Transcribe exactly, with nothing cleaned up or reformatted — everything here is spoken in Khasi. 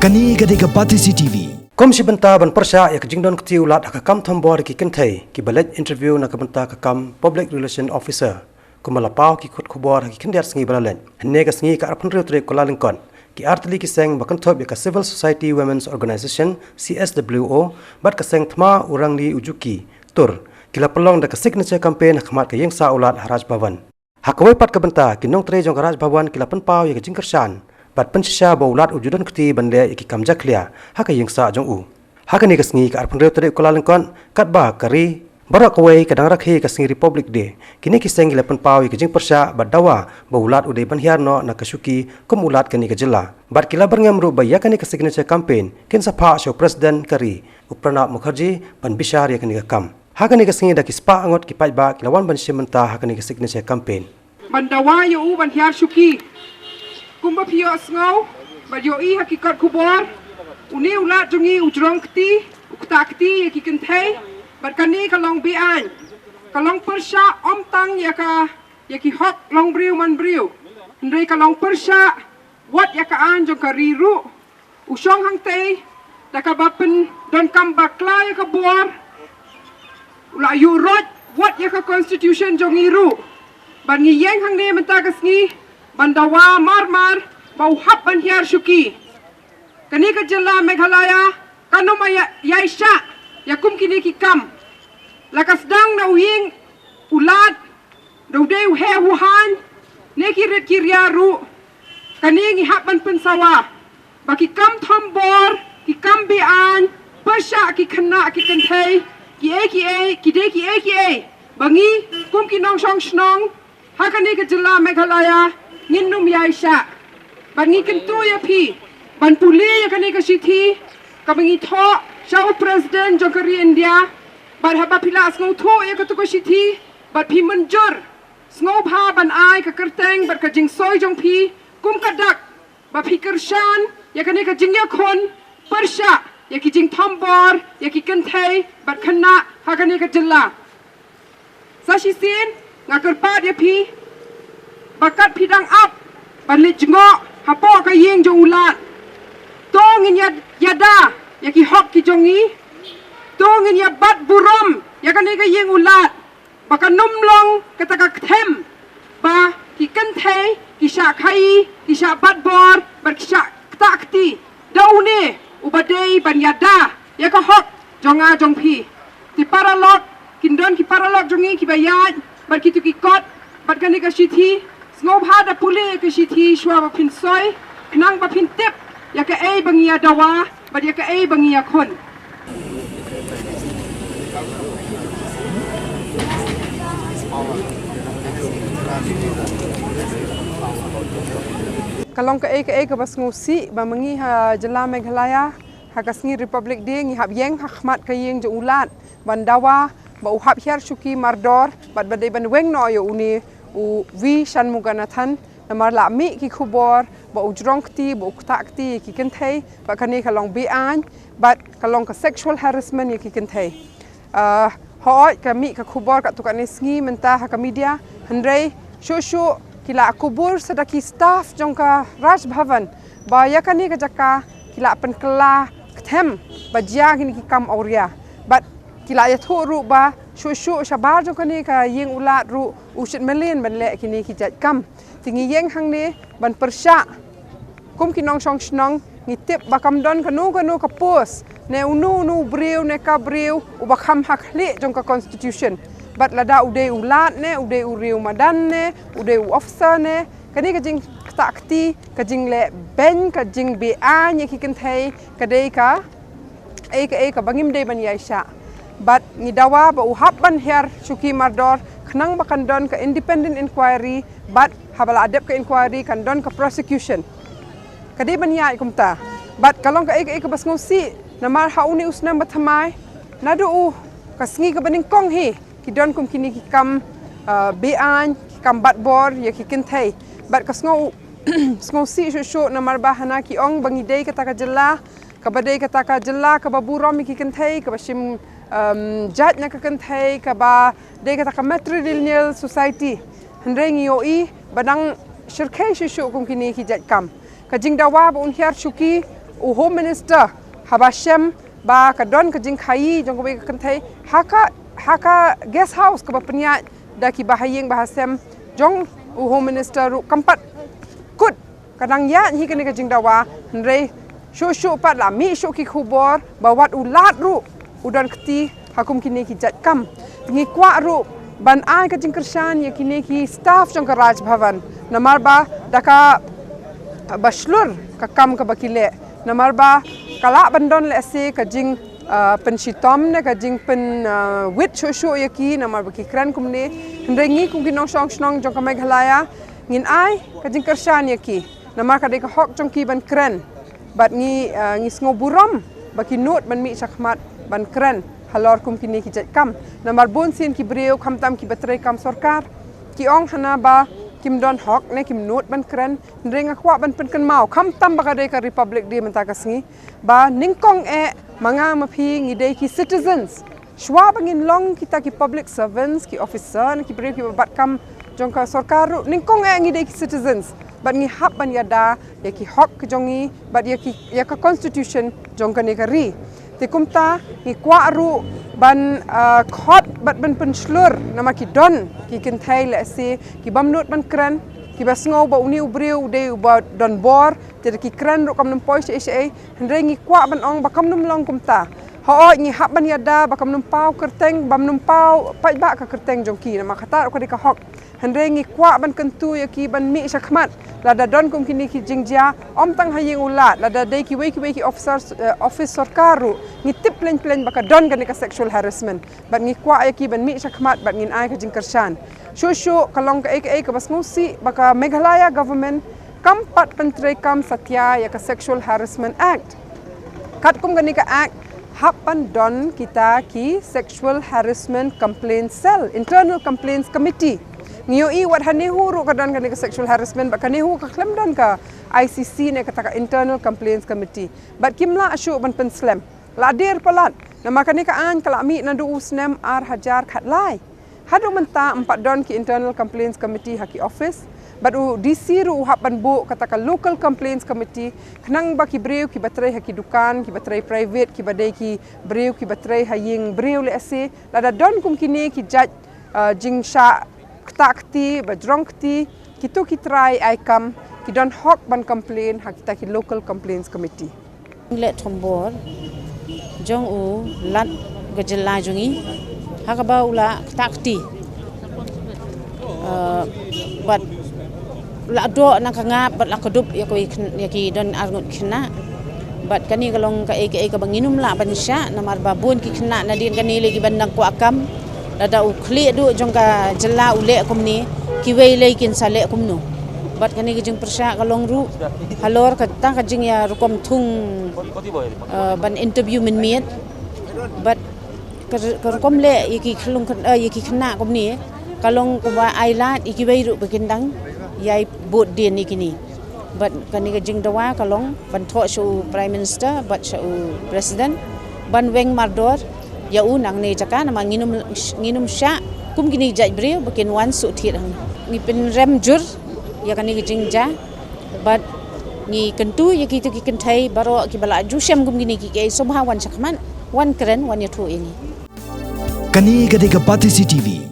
Kane ka dei ka Batesi T V. Kum shi bynta ban pyrshah ïa ka jingdon kti u Lat ha ka kam thombor ïa ki kynthei, kiba leit interview na ka bynta ka kam Public Relation Officer, kumba la paw ki kot khubor ha ki khyndiat sngi ba la leit. Hynne ka sngi ka arphew hynriew tarik Kyllalyngkot, ki artylli ki seng ba kynthup ïa ka Civil Society Women's Organisation, C S W O, bad ka seng thma u Rangli u Juki Tur, ki la pynlong da ka signature campaign ha khmat ka ïingsah u Lat ha Raj Bhavan. Ha kawei pat ka bynta, ki nongtrei jong ka Raj Bhavan ki la pynpaw ïa ka jingkyrshan bad pynshisha ba u Lat u ju don kti ban leh ïa ki kam jakhlia ha ka ïingsah jong u. Ha kane ka sngi ka arphew hynriew tarik Kyllalyngkot, katba ka ri baroh kawei ka dang rakhe ïa ka sngi Republic Day, kine ki seng ki la pynpaw ïa ka jingpyrshah bad dawa ba u Lat u dei ban hiar noh na ka shuki kum u Lat kane ka jylla. Bad ki la byrngem ruh ba ïa kane ka signature campaign kin sa phah sha u President ka ri, u Pranab Mukherjee, ban bishar ïa kane ka kam. Ha kane ka sngi da ki spah ngut ki paidbah ki la wan ban shim bynta ha kane ka signature campaign. Ban dawa ïa u ban hiar shuki. Kumba phi ïohsngew bad ïohi ha ki kot khubor, une u Lat jong ngi u jrong kti, u ktah kti ïa ki kynthei, bad kane ka long be-aiñ. Ka long pyrshah ym tang ïa ka, ïa ki hok long briew man briew, hynrei ka long pyrshah wat ïa ka aiñ jong ka ri ruh. U shong hangtei da kaba pyndonkam bakla ïa ka bor, u la ïuh roit wat ïa ka constitution jong ngi ruh. Bad ngi ïeng hangne mynta ka sngi ban dawa mar mar ba u hap ban hiar shuki. Kane ka jylla Meghalaya kan ym ïai, ïai shah ïa kum kine ki kam. La ka sdang na u ïing u Lat, da u dei u heh u haiñ, ne ki rit ki ria ruh, kane ngi hap ban pynsawa ba ki kam thombor, ki kam be-aiñ, pyrshah ki khynnah ki kynthei, kiei kiei, ki dei kiei kiei ba ngi kum ki nongshong shnong ha kane ka jylla Meghalaya ngin ym ïai shah. Bad ngi kyntu ïa phi ban pule ïa kane ka shithi kaba ngi thoh sha u President jong ka ri India. Bad haba phi la sngewthuh ïa katu ka shithi bad phi mynjur, sngewbha ban ai ka kyrteng bad ka jingsoi jong phi kum ka dak ba phi kyrshan ïa kane ka jingïakhun pyrshah ïa ki jingthombor ïa ki kynthei bad khynnah ha kane ka jylla. Sa shisien nga kyrpad ïa phi ba kat phi dang ap ban leit jngoh hapoh ka ïing jong u Lat, to ngin ïa, ïada ïa ki hok ki jong ngi. To ngin ïa bat burom ïa kane ka ïing u Lat ba kan ym long kata ka kthem ba ki kynthei ki shah khaii, ki shah bat bor bad ki shah ktah kti da une uba dei ban ïada ïa ka hok jong nga jong phi. Ki paralok, kin don ki paralok jong ngi kiba ïaid bad kitu ki kot bad kane ka shithi. Sngewbha da pule ka shithi shuwa ba phin soi, khnang ba phin tip ïa kaei ba ngi ïa dawa bad ïa kaei ba ngi ïakhun. Ka long kaei kaei kaba sngewsih ba ma ngi ha jylla Meghalaya, ha ka sngi Republic Day ngi hap ïeng ha khmat ka ïing jong u Lat ban dawa ba u hap hiar shuki mardor bad ba dei ban weng noh ïa une u V Shanmuganathan, namar la mih ki khubor ba u jrong kti, ba u ktah kti ïa ki kynthei, bad kane ka long be-aiñ bad ka long ka sexual harassment ïa ki kynthei. Ah, hooid ka mih ka khubor katto katne sngi mynta ha ka media, hynrei shuh shuh ki la kubur sa da ki staff jong ka Raj Bhavan ba ïa kane ka jaka ki la pynkylla kthem ba jia kine ki kam awria. Bad ki la ïathuh ruh ba shuh shuh shabar jong kane ka ïing u Lat ruh u shait mlien ban leh kine ki jait kam. Te ngi ïeng hangne ban pyrshah kum ki nongshong shnong. Ngi tip ba kam don kano kano ka post ne uno uno u briew ne ka briew uba kham ha khlieh jong ka constitution. Bad lada u dei u Lat ne u dei u riew madan ne u dei u officer ne, kane ka jingktah kti, ka jingleh beiñ, ka jingbe-aiñ ïa ki kynthei ka dei kaei kaei kaba ngim dei ban ïai shah. Bad ngi dawa ba u hap ban hiar shuki mardor khnang ba kan don ka independent inquiry bad haba la dep ka inquiry kan don ka prosecution. Ka dei ban ïaid kumta. Bad ka long kaei kaei kaba sngewsih namar ha une u snem ba thymmai, naduh u ka sngi kaba nyngkong hi, ki don kum kine ki kam, ah, be-aiñ, ki kam bat bor ïa ki kynthei. Bad ka sngew, sngewsih shuh shuh namar ba hana ki ong ba ngi dei kata ka jylla kaba dei kata ka jylla kaba burom ïa ki kynthei, kaba shim, um, jait na ka kynthei, kaba dei kata ka matrilineal society. Hynrei ngi ïohi ba dang shyrkhei shuh shuh kum kine ki jait kam. Ka jingdawa ba un hiar shuki U Home Minister haba shem ba ka don ka jingkhaii jong kawei ka kynthei ha ka, ha ka guest house kaba pynïaid da ki bahaïing bahasem jong u Home Minister ruh kam pat kut ka dang ïaid hi kane ka jingdawa, hynrei shuh shuh pat la mih shuh ki khubor ba wat u Lad ruh u don kti ha kum kine ki jait kam. Te ngi kwah ruh ban ai ka jingkyrshan ïa kine ki staff jong ka Raj Bhavan namar ba da kaba shlur ka kam kaba ki leh, namar ba ka lah ban don lehse ka jing, ah, pynshitom ne ka jing pyn, ah, wit shuh shuh ïa ki namar ba ki kren kumne. Hynrei ngi kum ki nongshong shnong jong ka Meghalaya ngin ai ka jingkyrshan ïa ki namar ka dei ka hok jong ki ban kren. Bad ngi, ah, ngi sngew burom ba ki nud ban mih shakhmat ban kren halor kum kine ki jait kam. Namar bun sien ki briew khamtam kiba trei kam sorkar ki ong hana ba kim don hok ne kim nud ban kren. Hynrei nga kwah ban pynkynmaw khamtam ba ka dei ka Republic Day mynta ka sngi ba nyngkong eh ma nga ma phi ngi dei ki citizens. Shuwa ba ngin long kita ki public servants, ki officer ne ki briew kiba bat kam jong ka sorkar ruh, nyngkong eh ngi dei ki citizens bad ngi hap ban ïada ïa ki hok ki jong ngi bad ïa ki, ïa ka constitution jong kane ka ri. Te kumta ngi kwah ruh ban, ah, khot bad ban pynshlur namar ki don ki kynthei lehse ki bym nud ban kren, kiba sngew ba une u briew u dei uba don bor, te da ki kren ruh kam nym poi shaei shaei. Hynrei ngi kwah ban ong ba kam nym long kumta. Hooid ngi hap ban ïada ba kam nym paw kyrteng, bam nym paw paidbah ka kyrteng jong ki namar kata ruh ka dei ka hok. Hynrei ngi kwah ban kyntu ïa ki ban mih shakhmat lada don kum kine ki jingjia, ym tang ha ïing u Lad, lada dei kiwei kiwei ki officer, eh, office sorkar ruh ngi tip plein plein ba ka don kane ka sexual harassment. Bad ngi kwah ïa ki ban mih shakhmat bad ngin ai ka jingkyrshan. Shuh shuh ka long kaei kaei kaba sngewsih ba ka Meghalaya government kam pat pyntreikam satia ïa ka Sexual Harassment Act. Katkum kane ka Act hap ban don kita ki Sexual Harassment Complaint Cell, Internal Complaints Committee. Ngi ïohi wat ha NEHU ruh ka don kane ka sexual harassment bad ka NEHU ka khlem don ka I C C ne kata ka Internal Complaints Committee. Bad kim lah shuh ban pynslem. La dier palat namar kane ka aiñ ka la mih naduh u snem ar hajar khatlai. Haduh mynta ym pat don ki Internal Complaints Committee ha ki office. Bad u D C ruh u hap ban buh kata ka Local Complaints Committee khnang ba ki briew kiba trei ha ki dukan, kiba trei private, kiba dei ki briew kiba trei ha ïing briew lehse, lada don kum kine ki jait, ah, jingshah ktah kti, ba jrong kti, kito ki trai ai kam ki don hok ban complain ha kita ki Local Complaints Committee. Leh thombor jong u Lat ka jylla jong ngi ha kaba u la ktah kti, eh, bad u la doh na ka ngap bad la kdup ïa kawei khynnah, ïa ki don arngut khynnah. Bad kane ka long kaei kaei kaba nginym lah ban shah namar ba bun ki khynnah nadien kane lei kiban dang kwah kam. Lada u khlieh duh jong ka jylla u leh kumne, kiwei lei kin sa leh kumno. Bad kane ka jingpyrshah ka long ruh halor kata ka jingïarukom thung, eh, ban interview mynmiet. Bad ka, ka rukom leh ïa ki khyllung khyn-, eh, ïa ki khynnah kumne ka long kumba ai lad ïa kiwei ruh ba kin dang ïai bud dien ïa kine. Bad kane ka jingdawa ka long ban thoh sha u Prime Minister bad sha u President ban weng mardor ïa u nangne jaka namar nginym, nginym shah kum kine ki jait briew ba kin wan shu thied hangne. Ngi pynrem jur ïa kane ka jingjia bad ngi kyntu ïa kito ki kynthei baroh kiba la ju shem kum kine ki, ki sngewbha wan shakhmat, wan kren, wan ïathuh ïa ngi. Kane ka dei ka Batesi T V.